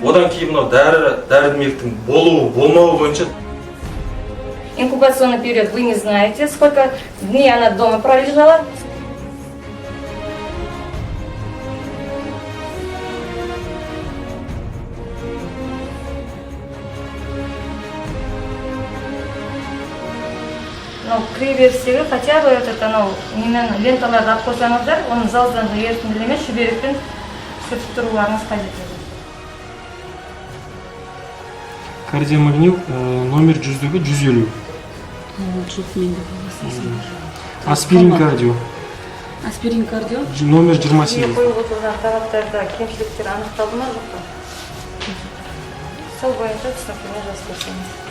Одан кейін мынау дәрі дәрімектің болуы болмауы бойынша. Инкубационный период вы не знаете, сколько дней она дома пролежала. Мынау кіреберістегі хотя бы этот анау немен ленталарды алып қойсаңыздар, оны залданды ерітінділеме шүберекпен сүртіп тұруларыңыз қажет еді. Кардиомагнил номер 100-дегі 150. Жоқ, менде болмаса. Аспирин кардио. Аспирин кардио. Номер Сізге 28. қойып отырған талаптарда кемшіліктер анықталды ма, жоқ па? Сол бойынша түсініктеме жазып берсеңіз.